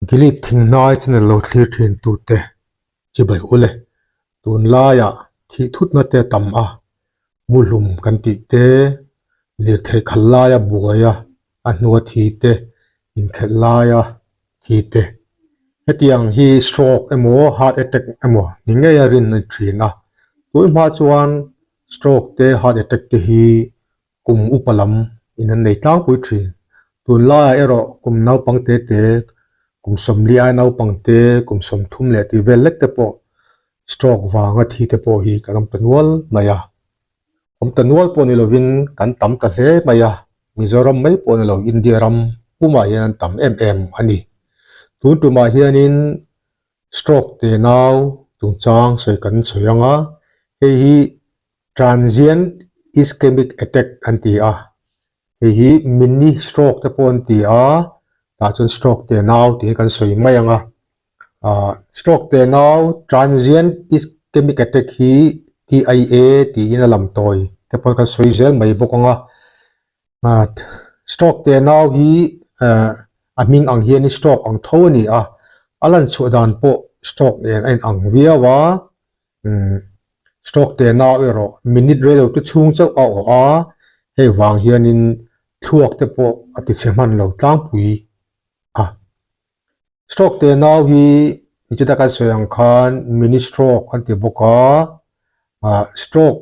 Delete Thinghnai channel lo thlir thin tute chibai ule. Tunlaiah thih thutna te tam a, muhlum kan tih te, lirthei khal laia buaia a hnua thi te, inkhelh laia thi te. Hetiang hi stroke emaw heart attack emaw ni ngei a rin a ni thin a. Tun hma chuan stroke te heart attack te hi kum upa lam in an nei tlangpui thin. Tunlaiah erawh kum naupang te te, kum sawmli ai naupang te, kum 30 leh tih vel lek te pawh stroke vanga thi te pawh hi kan awm ta nual mai a. Awm ta nual pawh ni lovin kan tam ta hle mai a, Mizoram mai pawh ni lo India ram pumah hian an tam em em a ni. Tun tumah hianin stroke te nau chungchang sawi kan sawi ang a, hei hi Transient ischemic attack an ti a, hei hi mini stroke te pawh an ti a, tah chuan stroke te nau tih hi kan sawi mai ang a. Ahh stroke te nau transient ischemic attack hi TIA tiin a lam tawi te pawh kan sawi zel mai bawk ang a. Ahh stroke te nau hi ehh a hming ang hian stroke ang tho a ni a, a lan chhuah dan pawh stroke nen a inang viau a. Umm stroke te nau erawh minute rei lo te chhung chauh a awh a, hei vang hianin thluak te pawh a ti chhe hman lo tlangpui a. Stroke te nau hi nichita kan sawi ang khan mini stroke an ti bawk a, ah stroke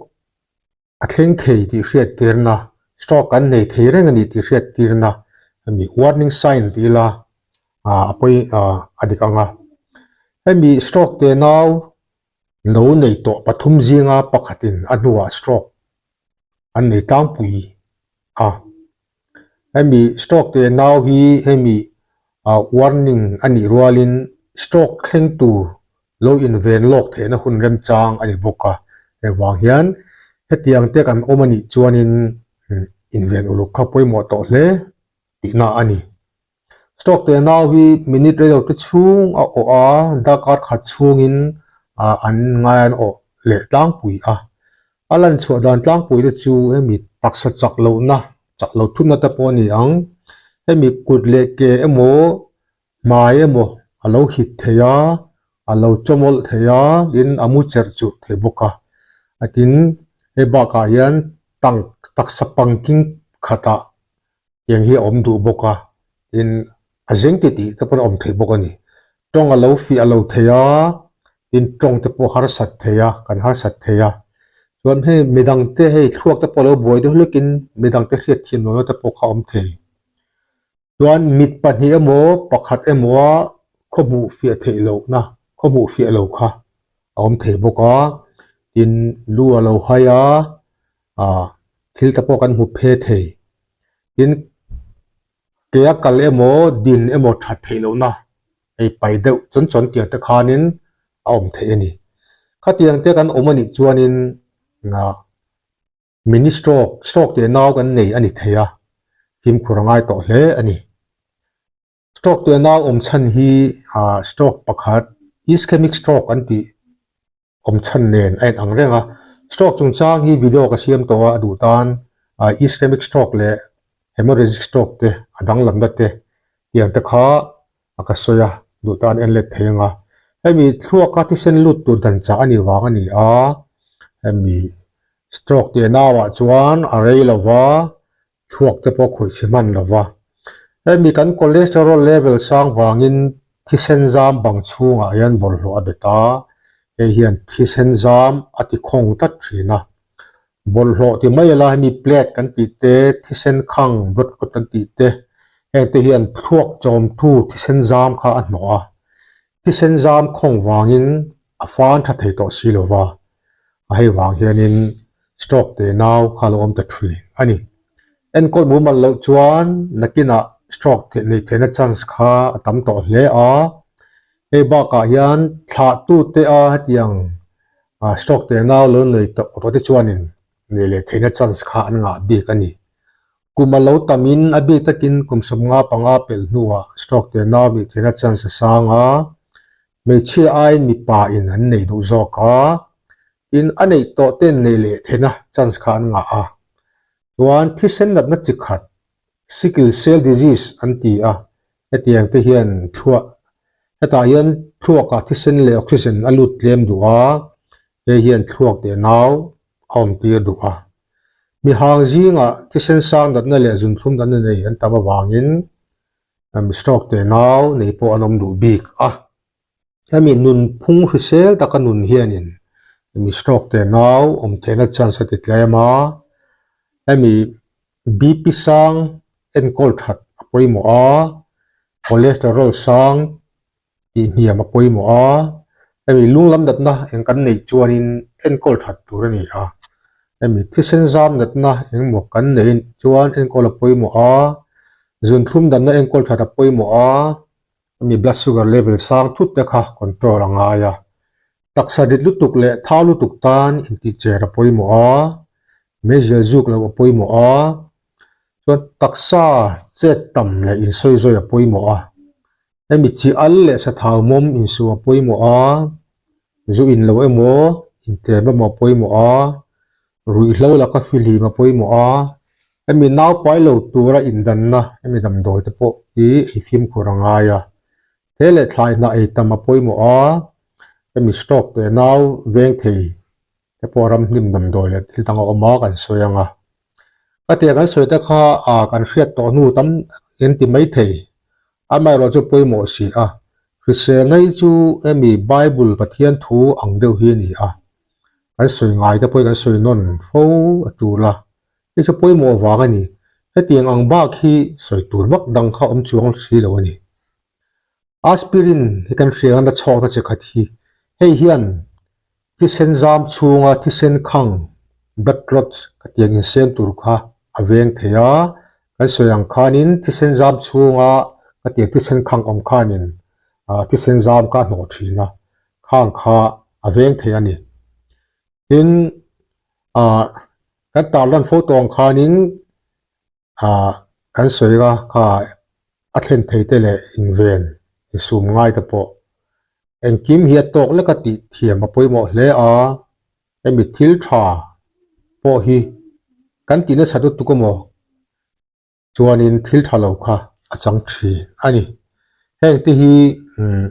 A thleng thei tih hriat tirna, stroke kan nei thei reng a ni tih hriat tirna hemi warning sign ti ila a pawi a dik ang a. Hemi stroke te nau lo nei tawh pathum zinga pakhatin a hnuah stroke an nei tlangpui a. Hemi stroke te nau hi hemi warning a nih rualin stroke thleng tur lo inven lawk theihna hun remchang a ni bawk a. Hei vang hian hetiang te kan awm a nih chuanin inven uluk kha pawimawh tawh hle tihna a ni. Stroke te nau hi minute rei lo te chhung a awh a, darkar khat chhungin an ngai an awh leh tlangpui a. A lan chhuah dan tlangpui te chu hemi taksa chak lohna, chak lo thutna te pawh a ni ang. Hemi kut leh ke emaw, hmai emaw a lo hit thei a, a lo chawmawlh thei a, tin a mu cherh churh thei bawk a. A tin, hei bakah hian tang taksa pangking khatah tiang hi a awm duh bawk a, tin a zeng ti tih te pawh a awm thei bawk a ni. Tawng a lo fiah lo thei a, tin tawng te pawh harsat thei a, kan harsat thei a. Chuan hei midang te hei thluak te pawh a lo buai deuh hlekin midang te hriat thiam lohna te pawh kha a awm thei. Chuan mit pahnih emaw pakhat emaw a khaw hmuh fiah theih lohna, khaw hmuh fiah lo kha a awm thei bawk a, tin lu a lo hai a, ah thil te pawh kan hmu phe thei. Tin ke a kal emaw din emaw that theih lohna hei pai deuh chawn chawn tiang te khanin a awm theih a ni. Khatiang te kan awm a nih chuanin ah mini stroke, stroke tih nau kan nei a ni thei a, fimkhur a ngai tawh hle a ni. Stroke tih nau awm chhan hi ah stroke pakhat ischemic stroke an tih awm chhan nen a inang reng a. Stroke chungchang hi video ka siam tawh a, a duh tan ischemic stroke leh hemorrhagic stroke te a danglamna te tiang te kha a ka sawi a, duh tan en let thei ang a. Hemi thluaka thisen lut tur dan chah a nih vang a ni a, hemi stroke tih nauah chuan a rei lo va, thluak te pawh khawih chhe hman lo va. Hemi kan cholesterol level sang vangin thisen zam bang chhungah hian bawlhhlawh a bet a, hei hian thisen zam a ti khawng tlat thin a. Bawlhhlawh ti mai ila hemi plaque kan tih te, thisen khang blood clot kan tih te, heng te hian thluak chawmtu thisen zam kha a hnawh a. Thisen zam khawng vangin a fan tha thei tawh si lo va, a hei vang hianin stroke te nau kha lo awm ta thin a ni. Enkawl mumal loh chuan nakinah stroke theih neih theihna chance kha a tam tawh hle a, hei bakah hian thlahtute a hetiang stroke te nau lo nei tawh tawh te chuanin neih leh theihna chance kha an ngah bik a ni. Kum a lo tamin a bik takin kum 55 pelh hnuah stroke te nau neih theihna chance a sang a, Hmeichhia aiin mipa in an nei duh zawk a, tin a neih tawh ten neih leh theihna chance kha an ngah a. Chuan thisen natna chi khat, sickle cell disease an ti a, hetiang te hian thluah. Hetah hian thluakah thisen leh oxygen a lut tlem duh a, hei hian thluak teh nau a awm tir duh a. Mi hang zingah thisen sang natna leh zunthlum natna nei an tam avangin mi stroke teh nau nei pawh an awm duh bik a. Hemi nunphung hrisel taka nun hianin mi stroke teh nau awm theihna chance a ti tlem a, hemi BP sang enkawl that a pawimawh a, cholesterol sang tih hniam a pawimawh a, hemi lung lam natna eng kan neih chuanin enkawl that tur a ni a, hemi thisen zam natna engmaw kan neih chuan enkawl a pawimawh a, zunthlum danna enkawl that a pawimawh a, hemi blood sugar level sang thut te kha control a ngai a, taksa rit lutuk leh thau lutuk tan intihcher a pawimawh a, meizial zuk loh a pawimawh a, chuan taksa chet tam leh insawizawi a pawimawh a, hemi chi al leh sathau mawm insuh a pawimawh a, zu in lo emaw intlem emaw a pawimawh a, ruihhlo laka fihlim a pawimawh a, hemi naupai lo tura indanna hemi damdawi te pawh hi ei fimkhur a ngai a, he leh thlai hnah ei tam a pawimawh a, hemi stroke teh nau veng thei te pawh ram hnim damdawi leh thil dang a awm a kan sawi ang a. Ka tia kan sawi te kha ah kan hriat tawh hnu tam en ti mai thei. Amaherawh chu pawimawh si a, hriselna hi chu hemi Bible Pathian thu ang deuh hi a ni a. Kan sawi ngai te pawh hi kan sawi nawn fo a tul a, hei chu pawimawh vang a ni. Hetiang ang bak hi sawi tur vak dang kha awm chuang si lo a ni. Aspirin hi kan hria a, nachhawkna chi khat hi. Hei hian Thisen zam chhunga thisen khang, blood clots, ka tiang insem tur kha a veng thei a, kan sawi ang khanin thisen zam chhunga ka tiang thisen khang awm khanin thisen zam kha a hnawh thin a, khang kha a veng thei a ni. Tin, kan tarlan fo tawh ang khanin Ah kan sawi a kha a thlen thei te leh inven insum ngai te pawh engkim hi a tawk lek a tih thiam a pawimawh hle a, hemi thil tha pawh hi kan tih nasa lutuk emaw chuanin thil tha lo kha a chang thin a ni. Heng te hi umm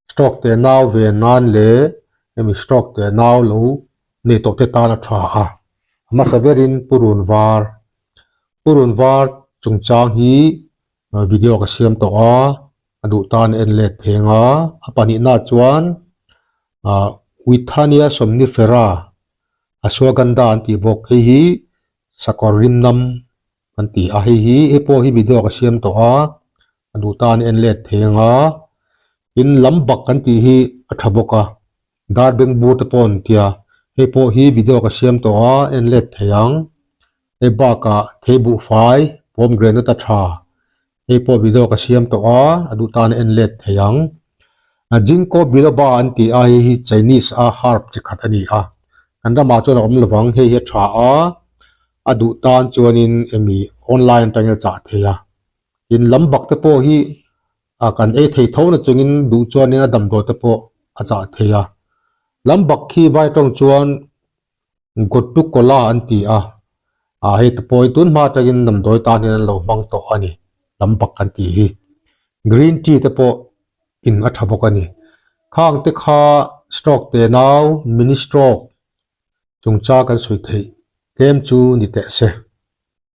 stroke teh nau ve nan leh hemi stroke teh nau lo nei tawh te tan a tha a, a hmasa berin purun var purun var chungchang hi video ka siam tawh a a duh tan en let theng a a pahnihna chuan ah Withania somnifera ashwagandha an tih bawk hei hi sakawr rimnam an ti a hei hi hei pawh hi video ka siam tawh a a duh tan en let thei ang a tin lam bak kan tih hi a tha bawk a dar beng bur te pawh an tia hei pawh hi video ka siam tawh a en let thei ang hei bakah thei buhfai pomegranate a tha hei pawh video ka siam tawh a a duh tan en let thei ang ginkgo biloba an ti a hei hi chinese a herb chi khat a ni a kan ramah chuan a awm lovang hei hi a tha a a duh tan chuanin emi online atangin a chah thei a tin lam bak te pawh hi ah kan ei thei tho na chungin duh chuanin a damdawi te pawh a chah thei a lam bak khi vai tawng chuan Gotukola an ti a ah hei te pawh hi tun hma atangin damdawi tan hian an lo hmang tawh a ni lam bak kan tih hi green tea te pawh in a tha bawk a ni khang te kha stroke te nau mini stroke chungchang kan sawi theih tlem chu ni teh se.